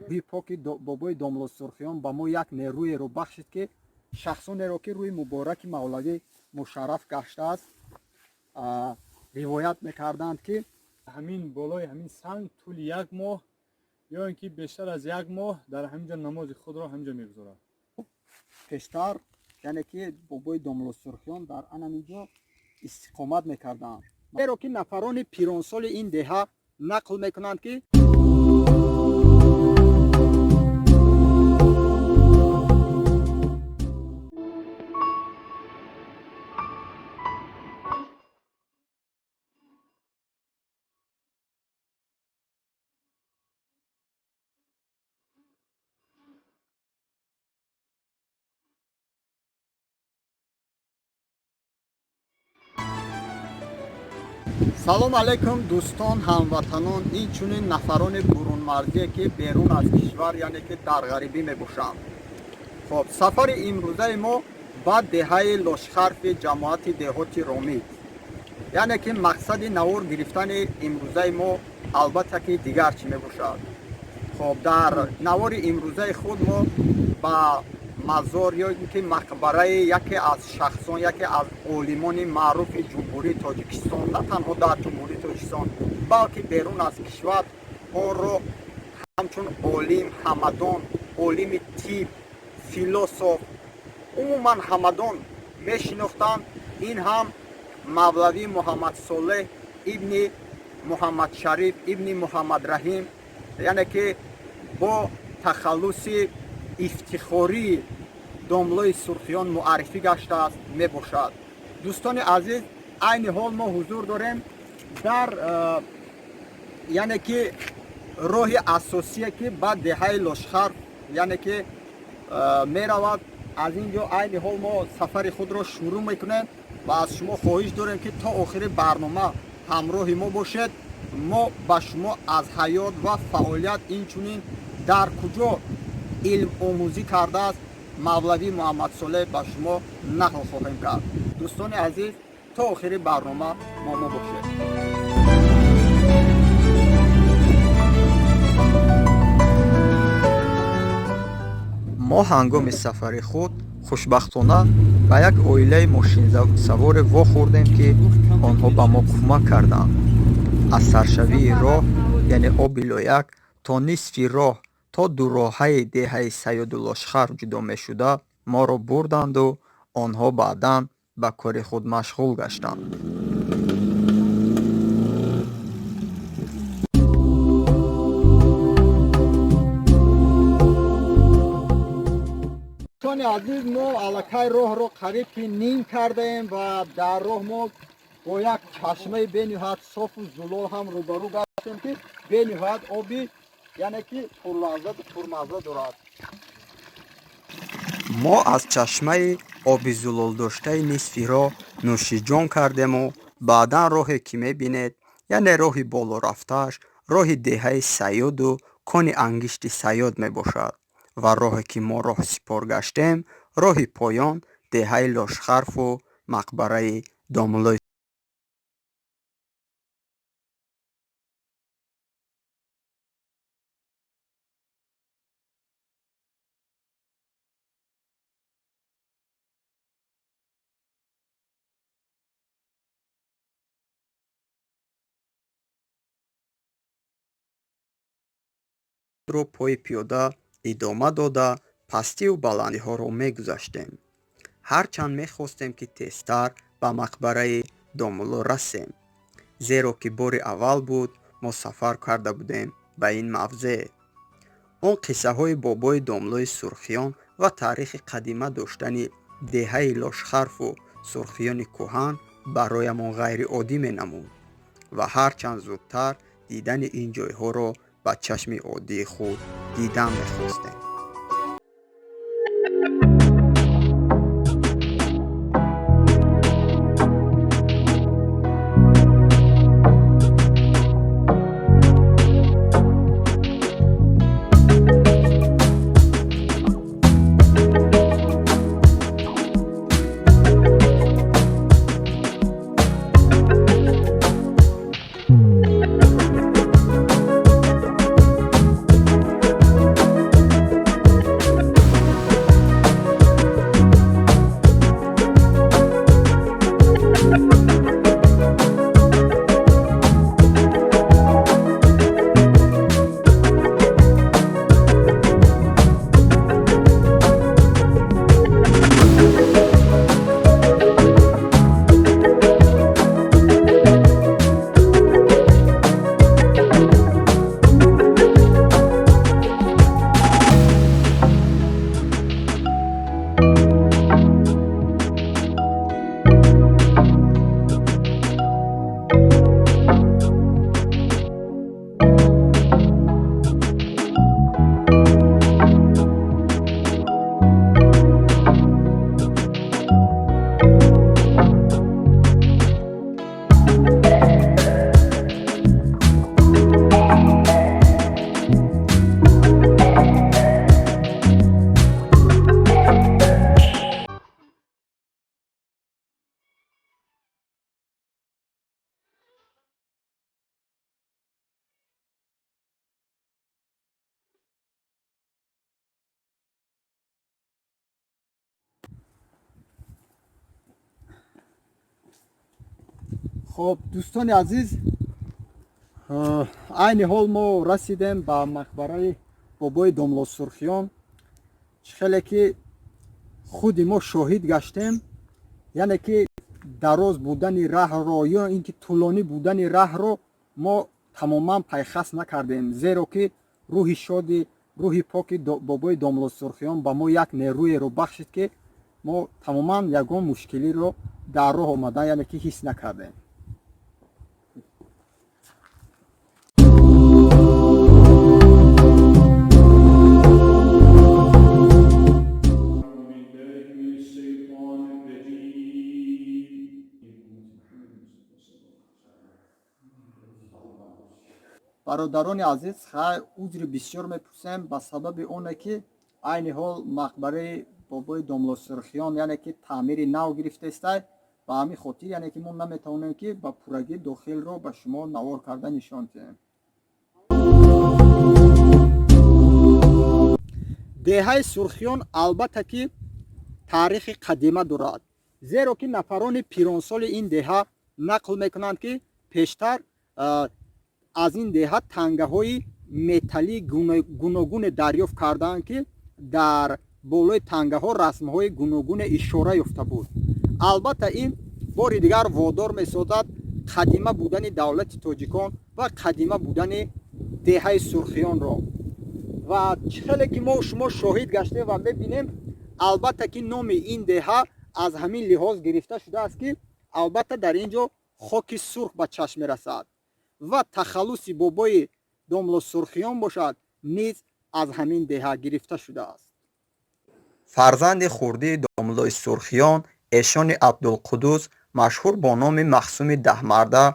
Рӯҳи поки бобои домло Сурхиён ба мо як нерӯеро бахшид, ки шахсонеро, ки рӯи мубораки мавлавӣ мушарраф гаштааст, ривоят мекарданд, ки ҳамин болои ҳамин санг тӯли як моҳ ё ин ки бештар аз як моҳ дар ҳамин ҷо намози худро ҳамин ҷо мегузорад. Пештар, яъне ки бобои домло Сурхиён дар анамин ҷо истиқомат мекарданд. Зеро ки нафарони пиронсоли ин деҳа нақл мекунанд, ки Салом алайкум, дӯстон, ҳамватанон, инчунин нафарони бурунмарзие, ки берун аз кишвар, яъне ки дар ғарибӣ мебошанд. Хоб, сафари имрӯзаи мо ба деҳаи Лошхарфи ҷамоати деҳоти Ромид. Яъне ки мақсади навор гирифтани имрӯзаи мо албатта ки дигар чӣ мебошад. Хоб, дар навори имрӯзаи худ мо ба мазор ё ин ки мақбараи яке аз шахсон, яке аз олимони маъруфи Ҷумҳурии Тоҷикистон, на танҳо дар Ҷумҳурии Тоҷикистон, балки берун аз кишвар онро ҳамчун олим, ҳамадон, олими тиб, философ, умуман ҳамадон мешинохтанд. Ин ҳам мавлавӣ Муҳаммадсолеҳ ибни Муҳаммадшариф ибни Муҳаммадраҳим, яъне ки бо тахаллуси ифтихории домлои Сурхиён муаррифӣ гаштааст, мебошад. Дӯстони азиз, айни ҳол мо ҳузур дорем дар яъне ки роҳи асосие, ки ба деҳаи Лошхарф, яъне ки меравад. Аз ин ҷо айни ҳол мо сафари худро шурӯъ мекунем ва аз шумо хоҳиш дорем, ки то охири барнома ҳамроҳи мо бошед. Мо ба шумо аз ҳаёт ва фаъолият, инчунин дар куҷо илм омӯзӣ кардааст мавлавӣ Муҳаммадсолеҳ ба шумо нақл хоҳем кард. Дӯстони азиз, то охири барнома бо мо бошед. Мо ҳангоми сафари худ хушбахтона ба як оилаи мошинсаворе вохӯрдем, ки онҳо ба мо кӯмак карданд. Аз саршавии роҳ, яъне оби лояк, то нисфи роҳ, то дуроҳаи деҳаи Саёду Лошхарф ҷудо мешуда, моро бурданду онҳо баъдан ба кори худ машғул гаштанд. Дӯстони азиз, мо аллакай роҳро қариб ки ним кардаем ва дар роҳ мо бо як чашмаи бениҳоят софу зулол ҳам рӯбарӯ гаштем, ки бениҳоят оби, яъне ки пурлаззату пурмазза дорад. Мо аз чашмаи оби зулолдоштаи нисфи роҳ нӯшиҷон кардему баъдан роҳе, ки мебинед, яъне роҳи болорафтааш, роҳи деҳаи Саёду кони ангишти Саёд мебошад ва роҳе, ки мо роҳсипор гаштем, роҳи поён деҳаи Лошхарфу мақбараи домлои ро пои пиёда идома дода, пастиву баландиҳоро мегузаштем. Ҳарчанд мехостем, ки тезтар ба мақбараи домулло расем, зеро ки бори аввал буд мо сафар карда будем ба ин мавзеъ. Он қиссаҳои бобои домлои Сурхиён ва таърихи қадима доштани деҳаи Лошхарфу Сурхиёни кӯҳан бароямон ғайриоддӣ менамуд ва ҳарчанд зудтар дидани ин ҷойҳоро ба чашми оддии худ дидан мехостем. Хоб, дӯстони азиз, айни ҳол мо расидем ба мақбараи бобои домло Сурхиён. Чӣ хеле ки худи мо шоҳид гаштем, яъне ки дароз будани раҳро ё ин ки тӯлонӣ будани раҳро мо тамоман пайхас накардем, зеро ки рӯҳи шоди, рӯҳи поки бобои домло Сурхиён ба мо як нерӯеро бахшид, ки мо тамоман ягон мушкилиро дар роҳ омадан, яъне ки ҳис накардем. Бародарони азиз, хай, узри бисёр мепурсем ба сабаби оне ки айни ҳол мақбараи бобои домло Сурхиён, яъне ки таъмири нав гирифтаистай. Ба ҳамин хотир, яъне ки мо наметавонем, ки ба пуррагӣ дохилро ба шумо навор карда нишон диҳем. Деҳаи Сурхиён албатта ки таърихи қадима дорад, зеро ки нафарони пиронсоли ин деҳа нақл мекунанд, ки пештар аз ин деҳа тангаҳои металлии гуногуне дарёфт кардаанд, ки дар болои тангаҳо расмҳои гуногуне ишора ёфта буд. Албатта, ин бори дигар водор месозад қадима будани давлати тоҷикон ва қадима будани деҳаи Сурхиёнро. Ва чӣ хеле ки мо шумо шоҳид гаштем ва мебинем, албатта ки номи ин деҳа аз ҳамин лиҳоз гирифта шудааст, ки албатта дар ин ҷо хоки сурх ба чашм мерасад ва тахаллуси бобои домло Сурхиён бошад низ аз ҳамин деҳа гирифта шудааст. Фарзанди хурдии домлои Сурхиён, эшони Абдулқуддус, машҳур бо номи Махсуми Даҳмарда,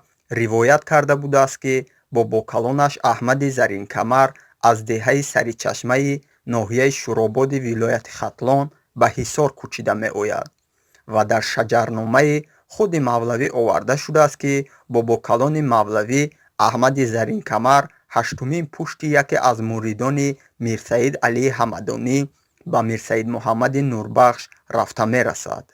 ривоят карда будааст, ки бобокалонаш Аҳмади Заринкамар аз деҳаи Саричашмаи ноҳияи Шӯрободи вилояти Хатлон ба Ҳисор кӯчида меояд ва дар шаҷарномаи худи Мавлавӣ оварда шудааст, ки бобокалони Мавлавӣ Аҳмади Заринкамар ҳаштумин пушти яке аз муридони Мирсаид Алии Ҳамадонӣ ба Мирсаид Муҳаммади Нурбахш рафта мерасад.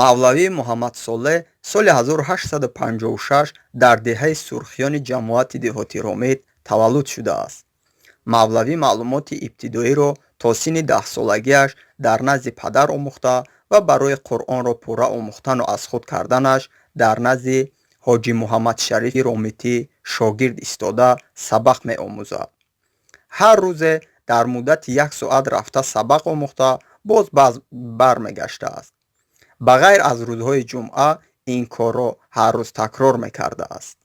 Мавлавӣ Муҳаммадсолеҳ соли 1856 дар деҳаи Сурхиёни ҷамоати деҳоти Ромит таваллуд шудааст. Мавлавӣ маълумоти ибтидоиро то синни 10-солагиаш дар назди падар омӯхта ва барои Қуръонро пурра омӯхтану аз худ карданаш дар назди ҳоҷи Муҳаммадшарифи Ромитӣ шогирд истода сабақ меомӯзад. Ҳар рӯзе дар муддати як соат рафта сабақ омӯхта, боз бармегаштааст. Ба ғайр аз рӯзҳои ҷумъа ин корро ҳар рӯз такрор мекардааст.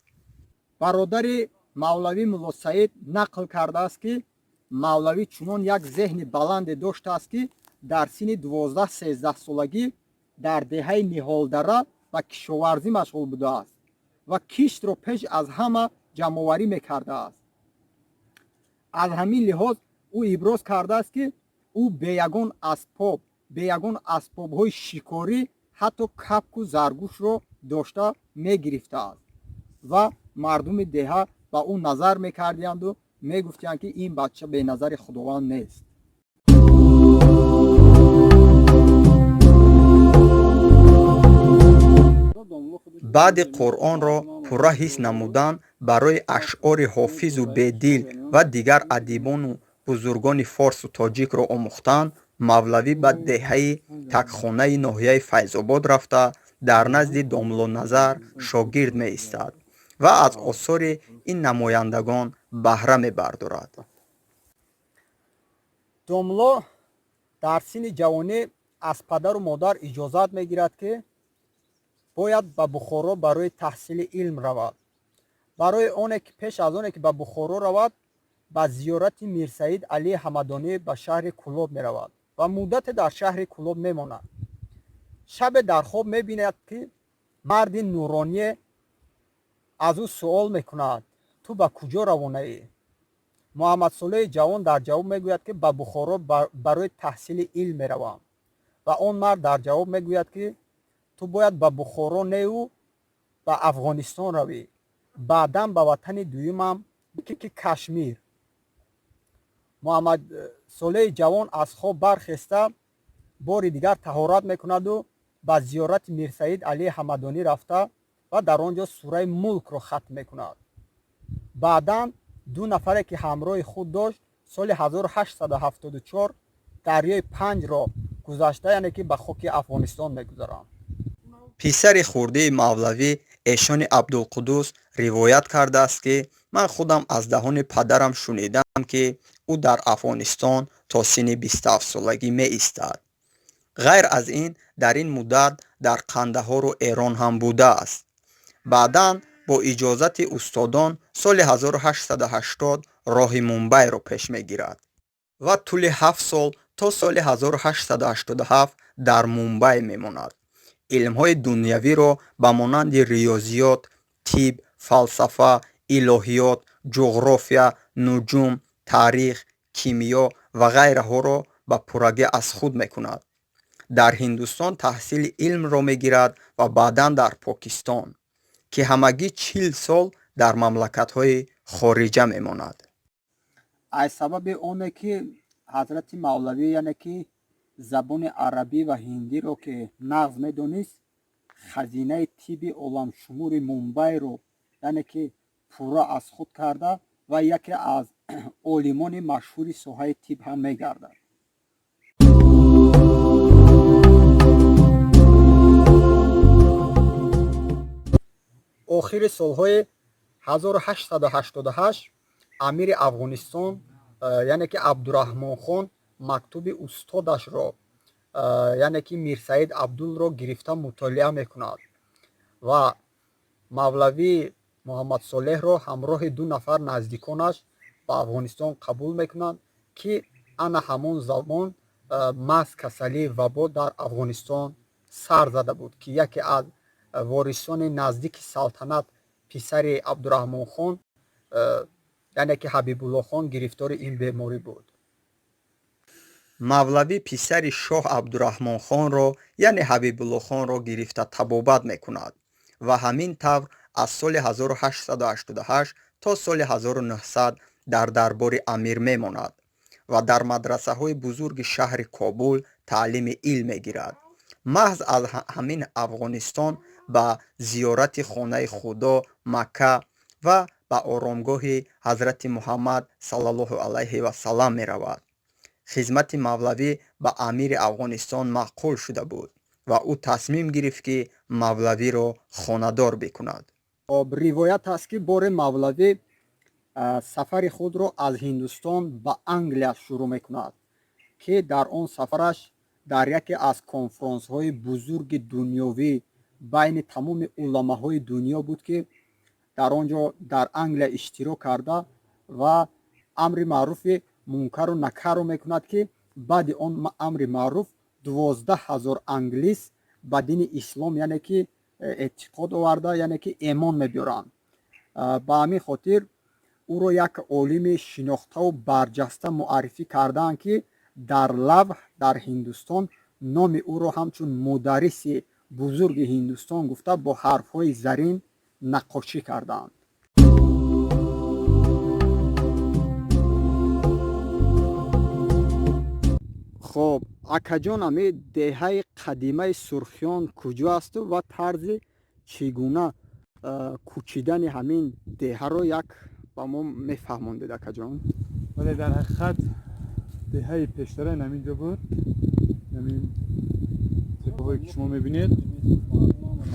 Бародари Мавлавӣ Муллосаид нақл кардааст, ки Мавлавӣ чунон як зеҳни баланде доштааст, ки дар синни 12-13 солагӣ дар деҳаи Ниҳолдара ба кишоварзӣ машғул будааст ва киштро пеш аз ҳама ҷамъоварӣ мекардааст. Аз ҳамин лиҳоз ӯ иброз кардааст, ки ӯ бе ягон асбоб, бе ягон асбобҳои шикорӣ ҳатто капку заргӯшро дошта мегирифтааст ва мардуми деҳа ба ӯ назар мекардиянду мегуфтиянд, ки ин бача беназари Худованд нест. Баъди Қуръонро пурра ҳифз намудан, барои ашъори Ҳофизу Бедил ва дигар адибону бузургони форсу тоҷикро омӯхтан, Мавлавӣ ба деҳаи Такхонаи ноҳияи Файзобод рафта, дар назди домло Назар шогирд меистад ва аз осори ин намояндагон баҳра мебардорад. Домло дар синни ҷавонӣ аз падару модар иҷозат мегирад, ки бояд ба Бухоро барои таҳсили илм равад. Барои оне ки пеш аз оне ки ба Бухоро равад, ба зиёрати Мирсаид Алии Ҳамадонӣ ба шаҳри Кӯлоб меравад ва муддате дар шаҳри Кӯлоб мемонад. Шабе дар хоб мебинад, ки марди нуроние аз ӯ суол мекунад: «Ту ба куҷо равонаӣ?» Муҳаммадсолеҳи ҷавон дар ҷавоб мегӯяд, ки ба Бухоро барои таҳсили илм меравам. Ва он мард дар ҷавоб мегӯяд, ки ту бояд ба Бухоро неу ба Афғонистон равӣ, баъдан ба ватани дуюмам, ки Кашмир. Муҳаммадсолеҳи ҷавон аз хоб бархеста, бори дигар таҳорат мекунаду ба зиёрати Мирсаид Алии Ҳамадонӣ рафта. Ва дар он ҷо сураи Мулкро хатм мекунад. Баъдан ду нафаре, ки ҳамроҳи худ дошт, соли 1874 дарёи Панҷро гузашта, яъне ки ба хоки Афғонистон мегузаранд. Писари хурдии Мавлавӣ, Эшони Абдулқуддус, ривоят кардааст, ки ман худам аз даҳони падарам шунидам, ки ӯ дар Афғонистон то синни 27-солагӣ меистад. Ғайр аз ин, дар ин муддат дар Қандаҳору Эрон ҳам будааст. Баъдан бо иҷозати устодон соли 1880 роҳи Мумбайро пеш мегирад ва тӯли 7 сол то соли 1887 дар Мумбай мемонад. Илмҳои дунявиро ба монанди риёзиёт, тиб, фалсафа, илоҳиёт, ҷуғрофия, нуҷум, таърих, кимиё ва ғайраҳоро ба пуррагӣ аз худ мекунад. Дар Ҳиндустон таҳсили илмро мегирад ва баъдан дар Покистон, ки ҳамагӣ 40 сол дар мамлакатҳои хориҷа мемонад. Аз сабаби оне ки ҳазрати Мавлавӣ, яъне ки забони арабӣ ва ҳиндиро ки нағз медонист, хазинаи тибби оламшумури Мумбайро, яъне ки пурра аз худ карда ва яке аз олимони машҳури соҳаи тиб ҳам мегардад. Охири солҳои 1888 амири Афғонистон, яъне ки Абдураҳмонхон, мактуби устодашро, яъне ки Мирсаид Абдулро гирифта мутолиа мекунад ва Мавлавӣ Муҳаммадсолеҳро ҳамроҳи ду нафар наздиконаш ба Афғонистон қабул мекунанд, ки ана ҳамон замон маҳз касалии вабо дар Афғонистон сар зада буд, ки яке аз ворисони наздики салтанат, писари Абдураҳмонхон, яъне ки Ҳабибуллохон, гирифтори ин беморӣ буд. Мавлавӣ писари шоҳ Абдураҳмонхонро, яъне Ҳабибуллохонро гирифта табобат мекунад ва ҳамин тавр аз соли 1888 то соли 1900 дар дарбори амир мемонад ва дар мадрасаҳои бузурги шаҳри Кобул таълими илм мегирад. Маҳз аз ҳамин Афғонистон ба зиёрати хонаи Худо Макка ва ба оромгоҳи ҳазрати Муҳаммад саллаллоҳу алайҳи васаллам меравад. Хизмати Мавлавӣ ба амири Афғонистон маъқул шуда буд ва ӯ тасмим гирифт, ки Мавлавиро хонадор бикунад. Хоб, ривоят аст, ки боре Мавлавӣ сафари худро аз Ҳиндустон ба Англия шурӯъ мекунад, ки дар он сафараш дар яке аз конфронсҳои бузурги дунёвӣ байни тамоми уламаҳои дунё буд, ки дар он ҷо дар Англия иштирок карда ва амри маъруфи мункару накарро мекунад, ки баъди он амри маъруф 12 000 англис ба дини ислом, яъне ки эътиқод оварда, яъне ки эмон мебиёранд. Ба ҳамин хотир ӯро як олими шинохтаву барҷаста муаррифӣ кардаанд, ки дар лавҳ дар Ҳиндустон номи ӯро ҳамчун мударриси бузурги Ҳиндустон гуфта, бо ҳарфҳои зарин наққошӣ кардаанд. Хоб, акаҷон, ами деҳаи қадимаи Сурхиён куҷо асту ва тарзи чӣ гуна кӯчидани ҳамин деҳаро як ба мо мефаҳмондед, акаҷон? Вале дар ҳақиқат деҳаи пештара ҳамин ҷо буд, ҳамин теппаҳое ки шумо мебинед.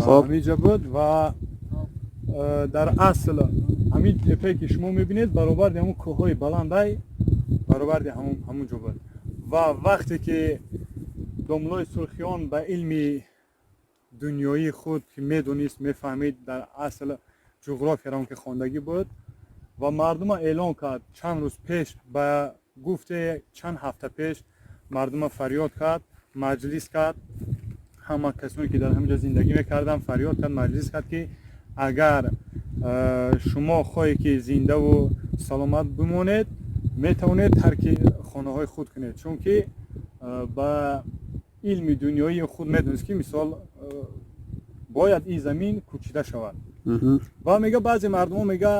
Ҳамин ҷо буд ва дар асл ҳамин теппае ки шумо мебинед, баробарди ҳамун кӯҳҳои баландай, баробарди ҳамун ҷо буд. Ва вақте ки домлои Сурхиён ба илми дунёии худ ки медонист, мефаҳмид, дар асл ҷуғрофияро ки хондагӣ буд, ва мардума эълон кард чанд рӯз пеш, ба гуфте чанд ҳафта пеш мардума фарёд кард, маҷлис кард, ҳама касоне ки дар ҳамин ҷо зиндагӣ мекарданд фарёд кард, маҷлис кард, ки агар шумо хоҳед ки зиндаву саломат бимонед, метавонед тарки хонаҳои худ кунед, чунки ба илми дунёии худ медонист, ки мисол бояд ин замин кӯчида шавад. Ва мега, баъзе мардумо, мега,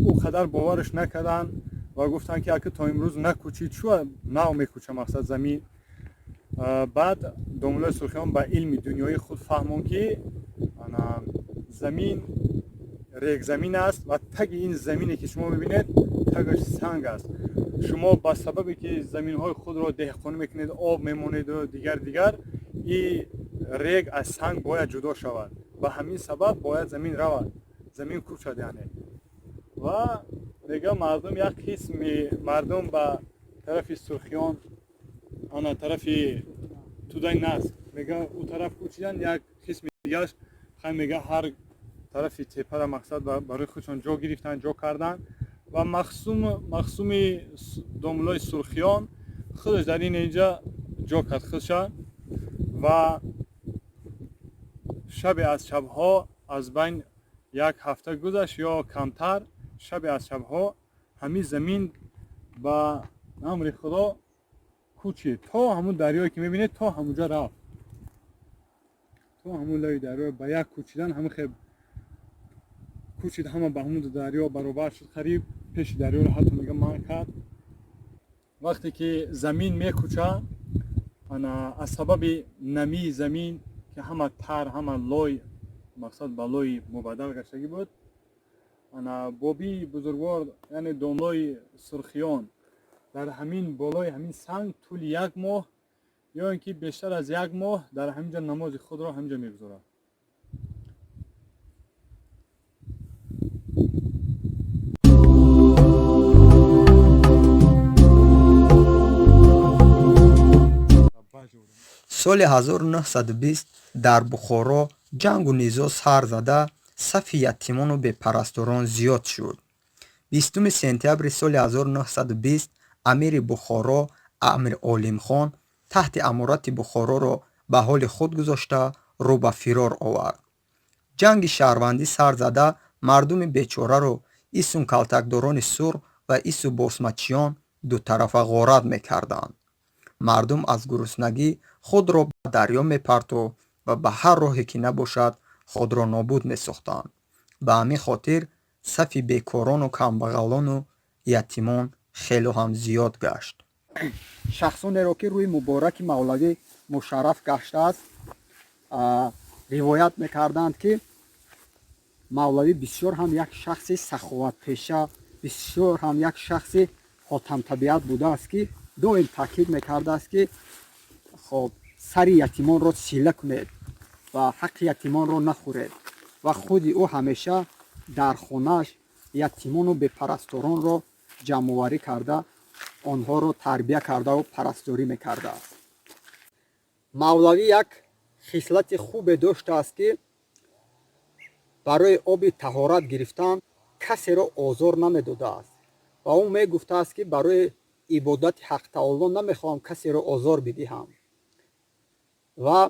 ӯ қадар бовараш накарданд ва гуфтанд, ки ака, то имрӯз накӯчид, чӯ нав мекӯча, мақсад замин. Баъд домулои Сурхиён ба илми дунёии худ фаҳмон, ки Замин регзамин аст ва таги ин замине, ки шумо мебинед, тагаш санг аст. Шумо ба сабабе ки заминҳои худро деҳқонӣ мекунед, об мемонеду дигар дигар, и рег аз санг бояд ҷудо шавад. Ба ҳамин сабаб бояд замин равад, замин кӯчад, яъне. Ва мега, мардум, як қисми мардум ба тарафи Сурхиён, ана тарафи Тудаи Наск, мега, ӯ тараф кӯчидан, як қисми дигараш хай, мега, ҳар тарафи тепара, мақсад, барои худшон ҷо гирифтан, ҷо кардан. Ва Махсуми домулои Сурхиён худаш дар ин инҷа ҷо кард худша. Ва шабе аз шабҳо, аз байн як ҳафта гузашт ё камтар, шабе аз шабҳо ҳамин замин ба амри Худо кӯчид то ҳамун дарёе, ки мебинед, то ҳамунҷа рафт, то ҳамун лави дарё. Ба як кӯчидан ҳамин хел кӯчид, ҳама ба ҳамун дарё баробар шуд, қариб пеши дарёро ҳатто, мега, манъ кард. Вақте ки замин мекӯча, ана аз сабаби намии замин, ки ҳама тар, ҳама лой, мақсад, ба лои мубаддал гаштагӣ буд, ана бобии бузургвор, яъне домлои Сурхиён, дар ҳамин болои ҳамин санг тӯли як моҳ ё ин ки бештар аз як моҳ дар ҳамин ҷо намози худро ҳамин ҷо мегузорад. Соли 1920 дар Бухоро ҷангу низоъ сар зада, сафи ятимону бепарасторон зиёд шуд. 20 сентябри соли 1920 амири Бухоро Амир Олимхон таҳти аморати Бухороро ба ҳоли худ гузошта, рӯ ба фирор овард. Ҷанги шаҳрвандӣ сар зада, мардуми бечораро ису калтакдорони сурх ва ису босмачиён дутарафа ғорат мекарданд. Мардум аз гуруснагӣ худро ба дарё мепартофт ва ба ҳар роҳе ки набошад худро нобуд месохтанд. Ба ҳамин хотир сафи бекорону камбағалону ятимон хело ҳам зиёд гашт. Шахсонеро, ки рӯи мубораки мавлавӣ мушарраф гаштааст, ривоят мекарданд, ки мавлавӣ бисёр ҳам як шахси саховатпеша, бисёр ҳам як шахси ҳотамтабиат будааст, ки доим таъкид мекардааст, ки хоб, сари ятимонро сила кунед ва ҳаққи ятимонро нахӯред. Ва худи ӯ ҳамеша дар хонааш ятимону бепарасторонро ҷамъоварӣ карда, онҳоро тарбия кардаву парасторӣ мекардааст. Мавлавӣ як хислати хубе доштааст, ки барои оби таҳорат гирифтан касеро озор намедодааст. Ва ӯ мегуфтааст, ки барои ибодати Ҳақтаоло намехоҳам касеро озор бидиҳам. Ва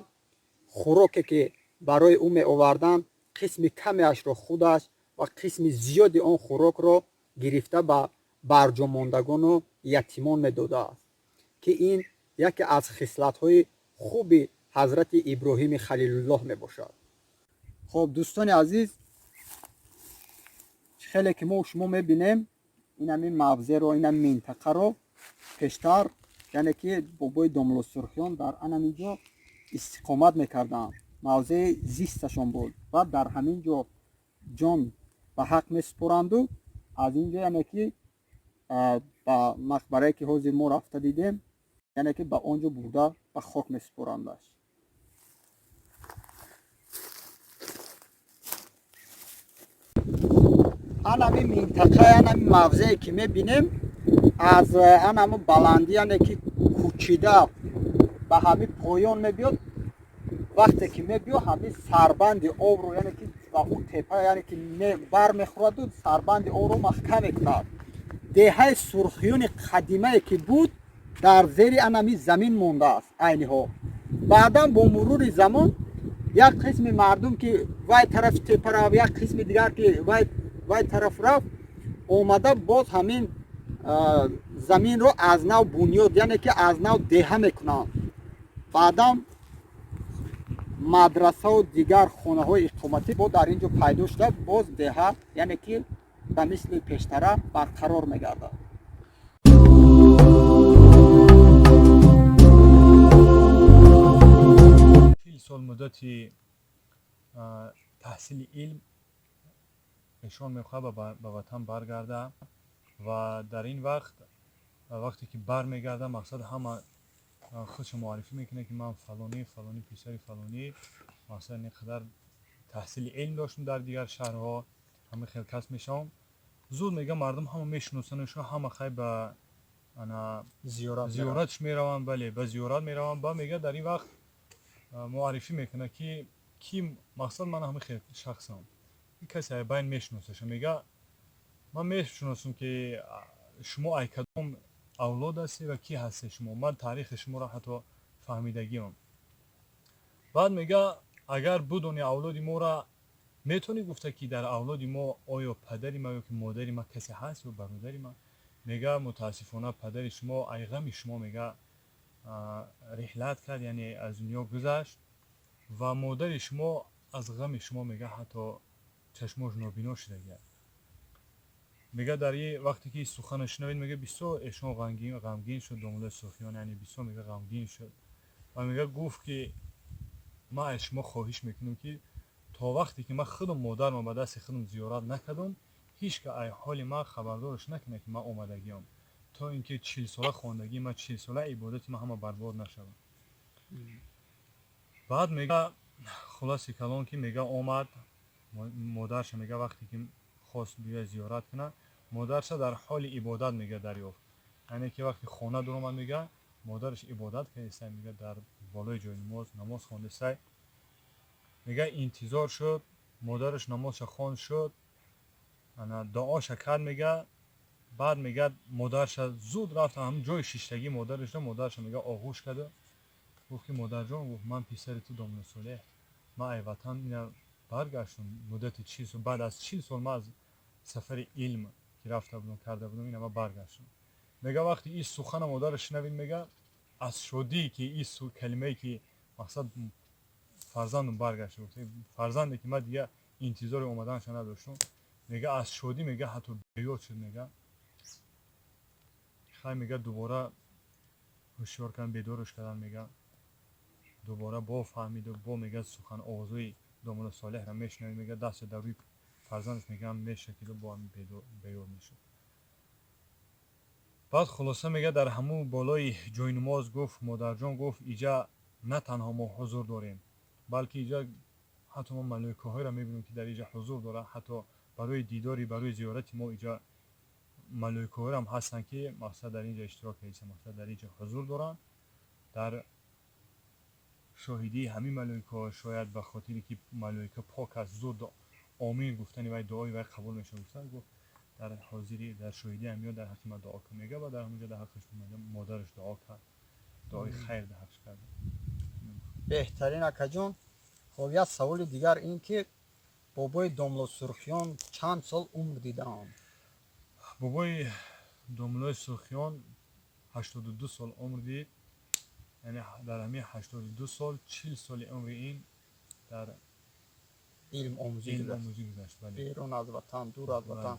хӯроке, ки барои ӯ меоварданд, қисми камеашро худаш ва қисми зиёди он хӯрокро гирифта ба барҷомондагону ятимон медодааст, ки ин яке аз хислатҳои хуби ҳазрати Иброҳими Халилуллоҳ мебошад. Хоб, дӯстони азиз, хеле ки мо шумо мебинем, ин ҳамин мавзеъро, ин ҳамин минтақаро пештар, яъне ки бобои домло Сурхиён дар анамин ҷо истиқомат мекарданд, мавзеи зисташон буд ва дар ҳамин ҷо ҷон ба ҳақ месупоранду аз ин ҷо, яъне ки ба мақбарае, ки ҳозир мо рафта дидем, яъне ки ба он ҷо бурда ба хок месупорандаш. Анами минтақа, анами мавзее, ки мебинем, аз анамо баландӣ, яъне ки кӯчида ба ҳамин поён мебиёд. Вақте ки мебиёд, ҳамин сарбанди обро, яъне ки ба ӯ тепа, яъне ки бармехӯраду сарбанди обро маҳкам мекунад. Деҳаи Сурхиёни қадимае, ки буд, дар зери анами замин мондааст айни ҳол. Баъдан бо мурури замон як қисми мардум, ки вай тарафи тепа рафт, як қисми дигар, ки вай тараф рафт, омада боз ҳамин заминро аз нав бунёд, яъне ки аз нав деҳа мекунанд. Баъдан мадрасаву дигар хонаҳои иқоматӣ бо дар ин ҷо пайдо шуда, боз деҳа, яъне ки ба мисли пештара барқарор мегардад. 40 сол муддати Таҳсили илм эшон мехоҳад ба ватан баргарда ва дар ин вақт, вақте ки бармегарда, мақсад, ҳама худшо муаррифӣ мекунад, ки ман фалонӣ, фалонӣ, писари фалонӣ, мақсад, ин қадар таҳсили илм доштам дар дигар шаҳрҳо, ҳама хел кас мешавам. Зуд, мега, мардум ҳама мешиносанашо, ҳама хай ба ана зиёратш мераванд. Бале, ба зиёрат мераванд. Ба мега, дар ин вақт муаррифӣ мекунад, ки мақсад, ман ҳама хел шахсам. Ин касе ай байн мешиносаша. Мега, ман мешиносам, ки шумо ай кадом авлод ҳастед ва кӣ ҳастед шумо. Ман таърихи шуморо ҳатто фаҳмидагиам. Баъд мега, агар будони авлоди мора, метавонӣ гуфта, ки дар авлоди мо оё падари ма ё ки модари ма касе ҳаст ё бародари ма? Мега, мутаассифона, падари шумо ай ғами шумо, мега, риҳлат кард, яъне аз дунё гузашт, ва модари шумо аз ғами шумо, мега, ҳатто чашмош нобино шудагиаст. Мега, дар и вақте ки сухана шунавид, мега, бисёр эшон ғамгин шуд, домуллои Сурхиён, яъне бисёр, мега, ғамгин шуд ва, мега, гуфт, ки ман аз шумо хоҳиш мекунам, ки то вақте ки ман худам модарам ба дасти худам зиёрат накардам, ҳеҷ ка ай ҳоли ман хабардораш накунад, ки ман омадагиам, то ин ки 40-сола хондагии ман, 40-сола ибодати ман ҳама барбод нашавад. Баъд, мега, хулоси калон, ки, мега, омад модарша. Мега, вақте ки хост биёяд зиёрат кунад, модарша дар ҳоли ибодат, мега, дарёфт. Яъне ки вақте хона дуромад, мега, модараш ибодат кардистай, мега, дар болои ҷои намоз намоз хондистай. Мега, интизор шуд, модараш намозша хонд шуд, ана дуоша кард. Мега, баъд, мега, модарша зуд рафт ҳам ҷои шиштагии модарашро, модарша, мега, оғӯш карда гуфт, ки модарҷон, гуфт, ман писари ту домулло Солеҳ, ман ай ватан ина баргаштам муддати 40 сол. Баъд аз 40 сол ман аз сафари илм, ки рафта будам, карда будам, ина ман баргаштам. Мега, вақте ин сухана модараш шунавид, мега, аз шодӣ, ки ин калимае, ки мақсад, фарзандам баргашта, гуфта, фарзанде ки ман дига интизори омаданаша надоштам, мега, аз шодӣ, мега, ҳатто беёд шуд. Мега, хай, мега, дубора ҳушёр кардан, бедораш кардан. Мега, дубора бо фаҳмиду бо, мега, сухан овозҳои домулло Солеҳро мешунавид. Мега, дастша дар рӯи фарзандаш, мега, мешакиду бо ҳамин беёд мешуд. Баъд хулоса, мега, дар ҳамун болои ҷойнамоз гуфт: модарҷон, гуфт, иҷа на танҳо мо ҳузур дорем, балки иҷа ҳатто мо малоикаҳоеро мебинем, ки дар иҷа ҳузур дорад. Ҳатто барои дидори, барои зиёрати мо иҷа малоикаҳоам ҳастанд, ки мақсад, дар инҷа иштирок кардиста, мақсад, дар инҷа ҳузур доранд. Дар шоҳидии ҳамин малоикаҳо, шояд ба хотире ки малоика пок аст, зуд омин гуфтани вай, дуои вай қабул мешавад, гуфта. Гуфт, дар ҳозирӣ, дар шоҳидии ҳамиё дар ҳаққи ман дуо кун. Мега, ва дар ҳамонҷо дар ҳаққаш модараш дуо кард, дуои хайр дар ҳаққаш кард. Беҳтарин, акаҷон. Хоб, як саволи дигар ин ки бобои домло Сурхиён чанд сол умр дидаанд? Бобои домлои Сурхиён 82 сол умр дид. Яъне дар ҳамин 82 сол 40 соли умри ин дар илмомӯзӣ гузашт. Берун аз ватан, дур аз ватан.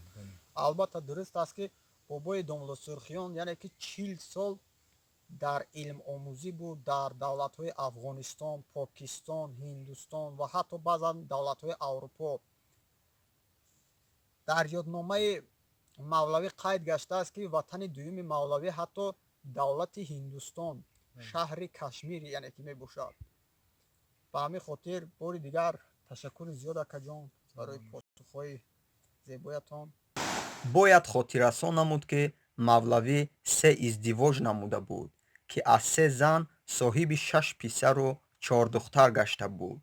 Албатта, дуруст аст, ки бобои домло Сурхиён, яъне ки 40 сол дар илмомӯзӣ буд дар давлатҳои Афғонистон, Покистон, Ҳиндустон ва ҳатто баъзан давлатҳои Аврупо. Дар ёдномаи Мавлавӣ қайд гаштааст, ки ватани дуюми Мавлавӣ ҳатто давлати Ҳиндустон, шаҳри Кашмир, яъне ки мебошад. Ба ҳамин хотир бори дигар ташаккури зиёд, акаҷон, барои посухҳои зебоятон. Бояд хотиррасон намуд, ки Мавлавӣ се издивоҷ намуда буд, ки аз се зан соҳиби шаш писару чор духтар гашта буд.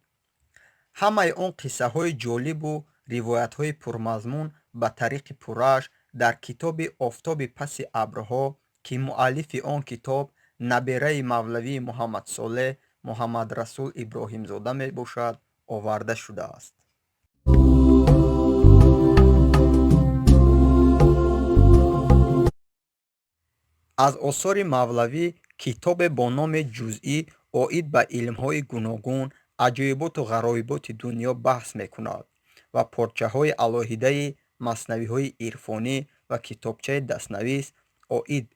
Ҳамаи он қиссаҳои ҷолибу ривоятҳои пурмазмун ба тариқи пуррааш дар китоби «Офтоби паси абрҳо», ки муаллифи он китоб набераи мавлавии Муҳаммадсолеҳ Муҳаммадрасул Иброҳимзода мебошад, оварда шудааст. Аз осори Мавлавӣ китобе бо номи «Ҷузъӣ» оид ба илмҳои гуногун, аҷоиботу ғароиботи дунё баҳс мекунад ва порчаҳои алоҳидаи маснавиҳои ирфонӣ ва китобчаи дастнавис оид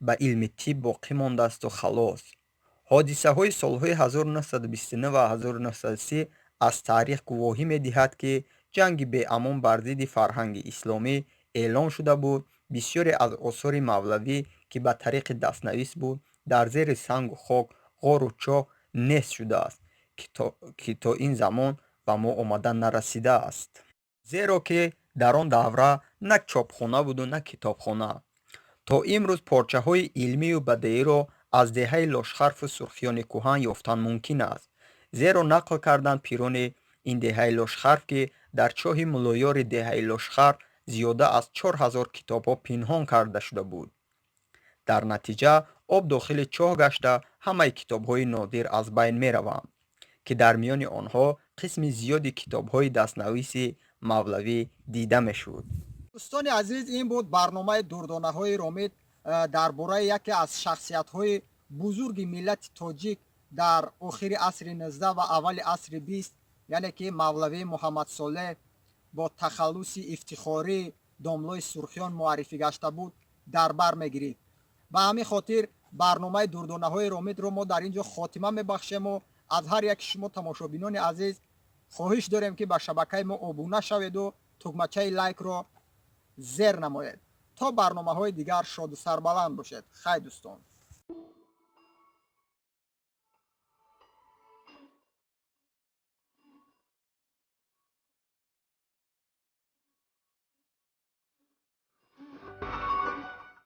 ба илми тиб боқӣ мондаасту халос. Ҳодисаҳои солҳои 1929 ва 1930. Аз таърих гувоҳӣ медиҳад, ки ҷанги беамон бар зидди фарҳанги исломӣ эълон шуда буд. Бисёре аз осори Мавлавӣ, ки ба тариқи дастнавис буд, дар зери сангу хок, ғору чоҳ нест шудааст, ки то ин замон ба мо омада нарасидааст, зеро ки дар он давра на чопхона буду, на китобхона. То имрӯз порчаҳои илмию бадеиро аз деҳаи Лошхарфу Сурхиёни кӯҳан ёфтан мумкин аст, зеро нақл карданд пирони ин деҳаи Лошхарф, ки дар чоҳи Муллоёри деҳаи Лошхарф зиёда аз 4000 китобҳо пинҳон карда шуда буд. Дар натиҷа об дохили чоҳ гашта, ҳамаи китобҳои нодир аз байн мераванд, ки дар миёни онҳо қисми зиёди китобҳои дастнависи Мавлавӣ дида мешуд. Дӯстони азиз, ин буд барномаи Дурдонаҳои Ромит дар бораи яке аз шахсиятҳои бузурги миллати тоҷик дар охири асри 19 ва аввали асри 20, яъне ки Мавлавӣ Муҳаммадсолеҳ бо тахаллуси ифтихорӣ Домлои Сурхиён муаррифӣ гашта буд, дар бар мегирифт. Ба ҳамин хотир барномаи Дурдонаҳои Ромитро мо дар ин ҷо хотима мебахшему аз ҳар яки шумо, тамошобинони азиз, хоҳиш дорем, ки ба шабакаи мо обуна шаведу тугмачаи лайкро зер намоед. То барномаҳои дигар шоду сарбаланд бошед. Хай, дӯстон.